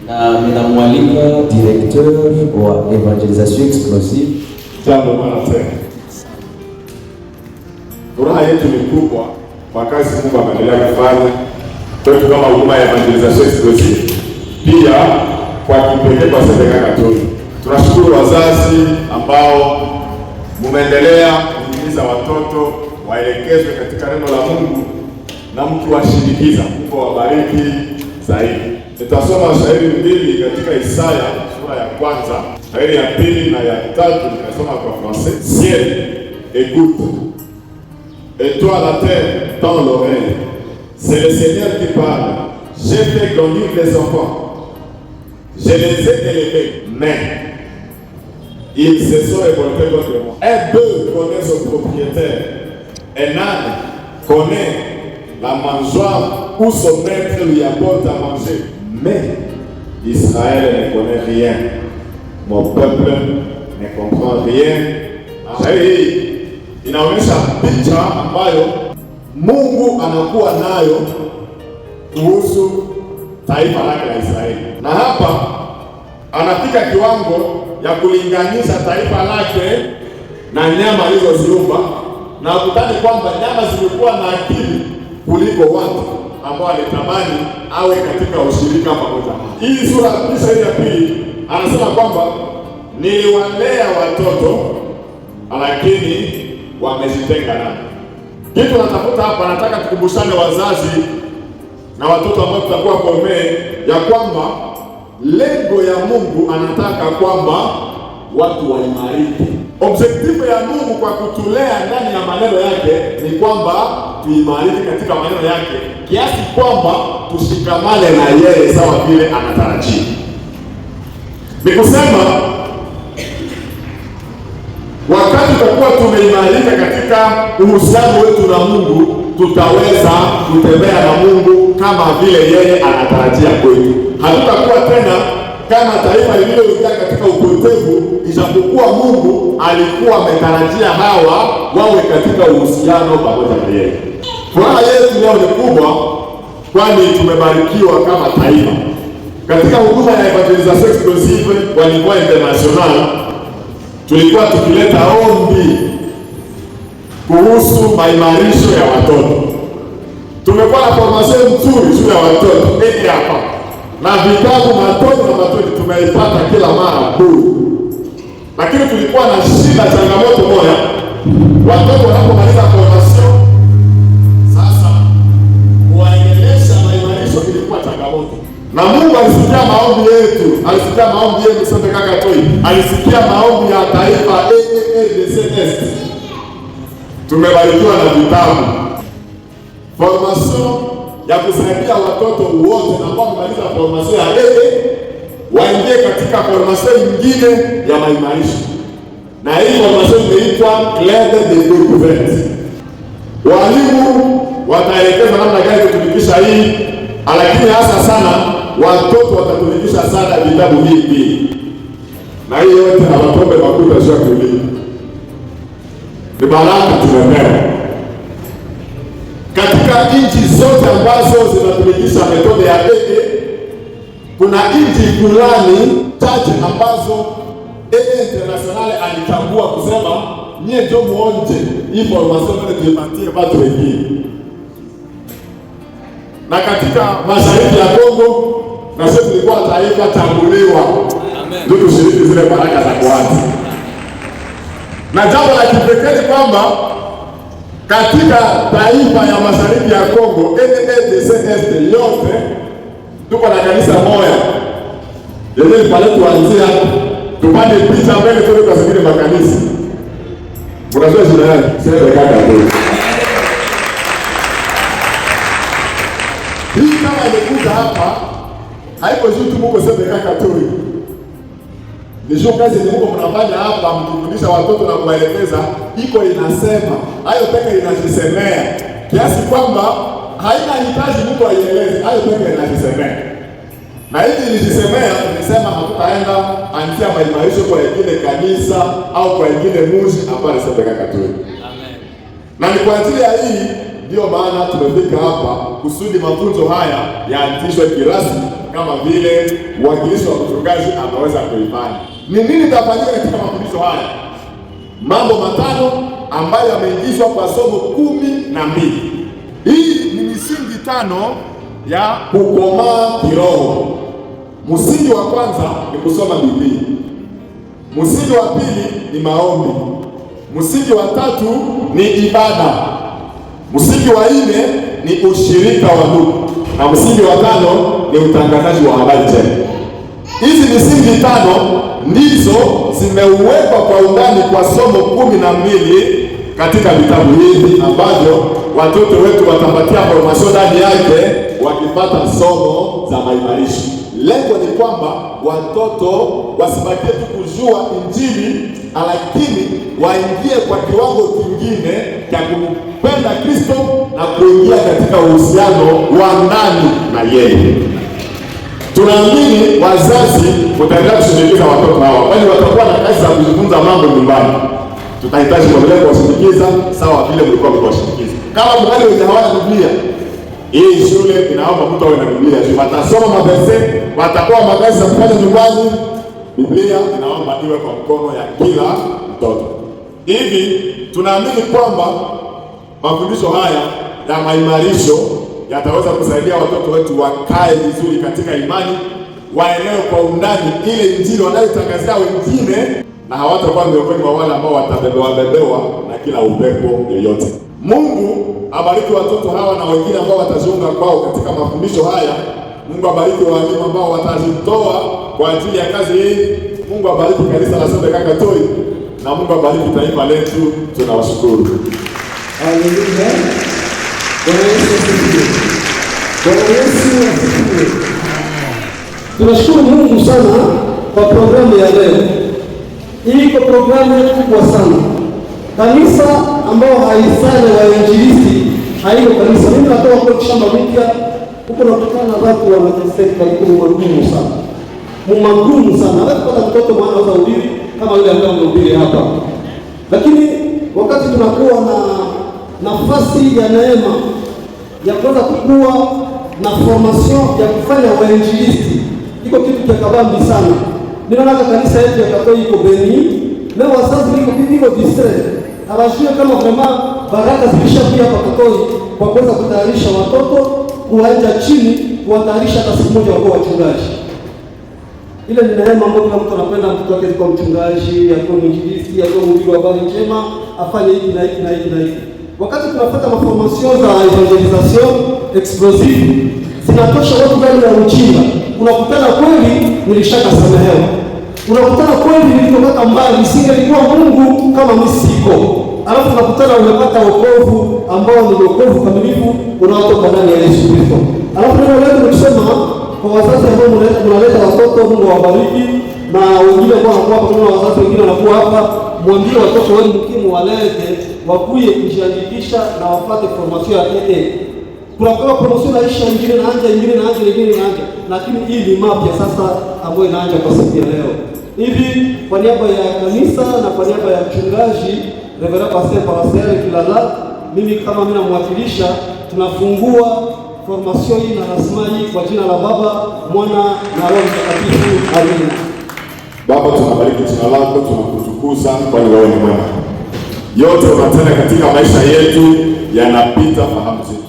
Na ninamwalika directeur wa Évangélisation Explosive. Jambo mara tena, furaha yetu ni kubwa kwa kazi Mungu ameendelea kufanya kwetu kama huduma ya Évangélisation Explosive, pia kwa kipekee kwa CBK Katoliki. Tunashukuru wazazi ambao mumeendelea kuhimiza watoto waelekezwe katika neno la Mungu na mkiwashindikiza. Mungu awabariki zaidi. Nitasoma shairi mbili katika Isaya sura ya kwanza, shairi ya pili na ya tatu nitasoma kwa français. Ciel, écoute, et toi la terre, tends l'oreille. C'est le Seigneur qui parle. J'ai fait grandir les enfants, je les ai élevés, mais ils se sont révoltés contre moi. Un bœuf connaît son propriétaire, un âne connaît la mangeoire où son maître lui apporte à manger. Mais Israël ne connaît rien. Mon peuple ne comprend rien. Shairi hii inaonyesha picha ambayo Mungu anakuwa nayo kuhusu taifa lake la Israeli, na hapa anafika kiwango ya kulinganisha taifa lake na nyama alizoziumba, na ukutani kwamba nyama zimekuwa na akili kuliko watu ambao alitamani awe katika ushirika pamoja nao. Hii sura kisha hii ya pili anasema kwamba niliwalea watoto lakini wamejitenga nami. Kitu natafuta hapa, nataka tukumbushane wazazi na watoto ambao tutakuwa formés ya kwamba lengo ya Mungu anataka kwamba watu waimarike. Objectif ya Mungu kwa kutulea ndani ya maneno yake ni kwamba tuimarike katika maneno yake kiasi kwamba tushikamane na yeye sawa vile anatarajia. Ni kusema wakati tutakuwa tumeimarika katika uhusiano wetu na Mungu, tutaweza kutembea na Mungu kama vile yeye anatarajia kwetu. Hatutakuwa tena kama taifa lililoingia katika upotevu, ijapokuwa Mungu alikuwa ametarajia hawa wawe katika uhusiano pamoja na yeye. Furaha yetu leo ni kubwa, kwani tumebarikiwa kama taifa katika huduma ya Évangélisation Explosive kwa niveau international. Tulikuwa tukileta ombi kuhusu maimarisho ya watoto. Tumekuwa na formation nzuri juu ya watoto eti hapa na vitabu matoni na matoni tumeipata kila mara bure, lakini tulikuwa na shida, changamoto moja, watoto wanapomaliza formation sasa kuwaendelesha maimarisho ilikuwa changamoto, na Mungu alisikia maombi yetu, alisikia maombi yetu sote kaka Toi, alisikia maombi ya taifa AAADCS. Tumebarikiwa na vitabu formation ya kusaidia watoto wote ambao wamemaliza formation ya AA waingie katika formation nyingine ya maimarisho, na hii formation imeitwa Club de Découverte. Walimu wataelekeza namna gani kutumikisha hii, lakini hasa sana watoto watatumikisha sana vitabu hivi, na hii yote hawatombe makuta sio kulipa, ni baraka tumepewa katika nchi zote ambazo zinatumikisha méthode ya AA. Kuna nchi fulani chache ambazo AA International alichagua kusema nyie ndio muonje hii formation ndio tuipatie watu wengine. Na katika mashariki ya Kongo na sisi tulikuwa taifa chaguliwa ndio tushiriki zile baraka za kwanza. Na jambo la kipekee ni kwamba katika taifa ya mashariki ya Kongo NDCS yote tuko na kanisa moja yenye pale tuanzia tupande picha mbele tuende kwa zingine makanisa. Unajua jina yake? Sema kaka tu. Hii kama imekuja hapa haiko juu tu muko sema kaka tu. Ni juu kazi ni muko mnafanya hapa mkifundisha watoto na kuwaelekeza, iko inasema, hayo peke inajisemea. Kiasi kwamba haina hitaji mtu aieleze, hayo peke inajisemea. Na hivi ilijisemea, tulisema hatutaenda anzia maimarisho kwa ingine kanisa au kwa ingine muji ambayo ni CBK Katoliki. Amen. Na ni kwa ajili ya hii Ndiyo maana tumefika hapa kusudi mafunzo haya yaanzishwe kirasmi kama vile uwakilishi wa mchungaji ameweza kuifanya. Ni nini itafanyika katika mafundisho haya? Mambo matano ambayo yameingizwa kwa somo 12. Hii ni misingi 5 ya kukomaa kiroho. Msingi wa kwanza ni kusoma Biblia. Msingi wa pili ni maombi. Msingi wa tatu ni ibada. Msingi wa 4 ni ushirika wa ndugu, na msingi wa 5 ni utangazaji wa habari njema. Hizi misingi 5 ndizo zimewekwa kwa undani kwa somo 12 katika vitabu hivi ambavyo watoto wetu watapatia formation ndani yake wakipata somo za maimarisho. Lengo ni kwamba watoto wasibakie tu kujua Injili, lakini waingie kwa kiwango kingine cha kumpenda Kristo na kuingia katika uhusiano wa ndani na yeye. Tunaamini wazazi mtaendelea kusindikiza watoto hawa, kwani watakuwa na kazi za kujifunza mambo nyumbani. Tutahitaji kuendelea kuwasindikiza sawa vile mlikuwa mkiwasindikiza. Kama mngali wenye hawana Biblia, hii shule inaomba mtu awe na Biblia. Watasoma mavese, watakuwa makazi za kufanya nyumbani. Biblia inaomba iwe kwa mkono ya kila mtoto. Hivi tunaamini kwamba mafundisho haya ya maimarisho yataweza kusaidia watoto wetu wakae vizuri katika imani, waelewe kwa undani ile Injili wanayotangazia wengine, na hawatakuwa miongoni mwa wale ambao watabebewa bebewa na kila upepo yoyote. Mungu abariki watoto hawa na wengine ambao watajiunga kwao katika mafundisho haya. Mungu abariki walimu ambao watajitoa kwa ajili ya kazi hii. Mungu abariki kanisa la Sende Katoi, na Mungu abariki taifa letu. Tunawashukuru. Haleluya. Bwana Yesu asifiwe. Bwana Yesu asifiwe. Tunashukuru Mungu sana kwa programu ya leo. Hii iko programu kubwa sana. Kanisa ambao haifanye wainjilisti haiko kanisa. Mimi natoka kwa shamba mpya huko, nakutana na watu wanateseka, iko magumu sana. Magumu sana. Hawezi kupata mtoto mwana anaweza hubiri kama yule ambaye amehubiri hapa. Lakini wakati tunakuwa na nafasi ya neema ya kuweza kukua na formation ya kufanya wainjilisti, iko kitu cha kabambi sana. Ninaona kanisa yetu ya Katoi iko Beni, leo wazazi niko distrait. Hawajui kama vraiment baraka zilishakuja hapa Katoi kwa kuweza kutayarisha watoto kuanja chini, kuwatayarisha hata siku moja wakuwa wachungaji. Ile ni neema ambayo kila mtu anapenda mtoto wake kuwa mchungaji, akuwe mwinjilisti, akuwe mhubiri wa habari njema, afanye hiki na hiki na hiki na hiki. Wakati tunafuata maformation za evangelisation explosive zinatosha watu ndani ya ujinga. Unakutana kweli nilishakasamehewa. Unakutana kweli nilitoka mbali, isingelikuwa Mungu kama mimi siko. Alafu unakutana umepata wokovu ambao ni wokovu kamilifu unaotoka ndani ya Yesu Kristo. Alafu neno letu ni kusema kwa wazazi ambao mnaleta watoto, Mungu awabariki, na wengine ambao wanakuwa hapa, kuna wazazi wengine wanakuwa hapa, mwambie watoto wenu mkimu walete wakuye kujiandikisha na wapate formation ya AA. Kuna kwa promotion naisha ingine na anja ingine na anja ingine na anja, lakini hii ni mapya sasa ambayo inaanza kwa siku ya leo. Hivi kwa niaba ya kanisa na kwa niaba ya mchungaji Reverend Pastor Parasel Kilala, mimi kama mimi namwakilisha, tunafungua formation hii na rasmi hii kwa jina la Baba, Mwana na Roho Mtakatifu. Amina. Baba, tunabariki jina lako, tunakutukuza kwani wewe ni mwema. Yote unatenda katika maisha yetu yanapita fahamu zetu.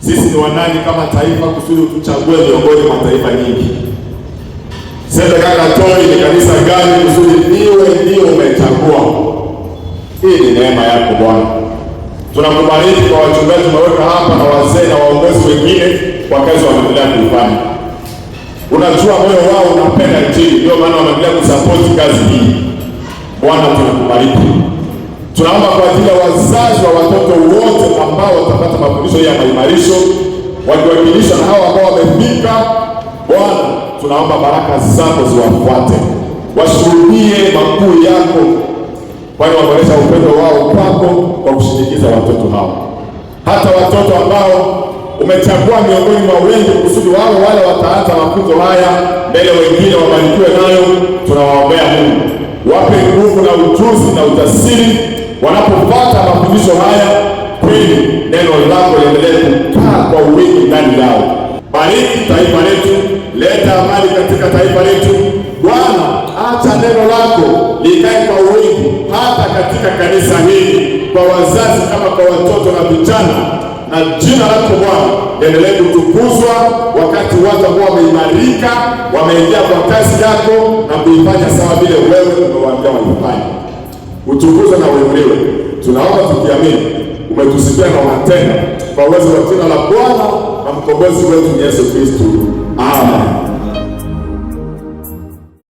Sisi ni wanani kama taifa kusudi utuchague miongoni mwa taifa nyingi? Sende Katoi ni kanisa gani kusudi niwe ndio umechagua? Hii ni neema yako Bwana. Tunakubariki kwa wachungaji tumeweka hapa na wazee na waongozi wengine kwa kazi wanaendelea kuifanya. Unajua moyo wao unapenda Injili, ndio maana wanaendelea kusupport kazi hii. Bwana, tunakubariki. Tunaomba kwa ajili ya wazazi wa watoto wote ambao watapata mafundisho ya maimarisho, wakiwakilishwa na hao ambao wamefika. Bwana, tunaomba baraka zako ziwafuate, washuhudie makuu yako, kwani wameonyesha upendo wao kwako kwa kushinikiza watoto hao. Hata watoto ambao umechagua miongoni mwa wengi kusudi wao wale wataanza mafunzo haya mbele wengine wabarikiwe nayo, tunawaombea Mungu wape nguvu na ujuzi na ujasiri wanapopata mafundisho haya, kweli Neno lako liendelee kukaa kwa wingi ndani yao. Bariki taifa letu, leta amani katika taifa letu Bwana. Acha neno lako likae kwa wingi hata katika kanisa hili, kwa wazazi kama kwa watoto na vijana, na jina lako Bwana liendelee kutukuzwa wakati watu ambao wameimarika wameingia kwa kazi yako na kuifanya sawa vile wewe umewaambia waifanye. Utukuzwe na uinuliwe. Tunaomba tukiamini umetusikia na unatenda, kwa uwezo wa jina la Bwana na mkombozi wetu Yesu Kristo, amen.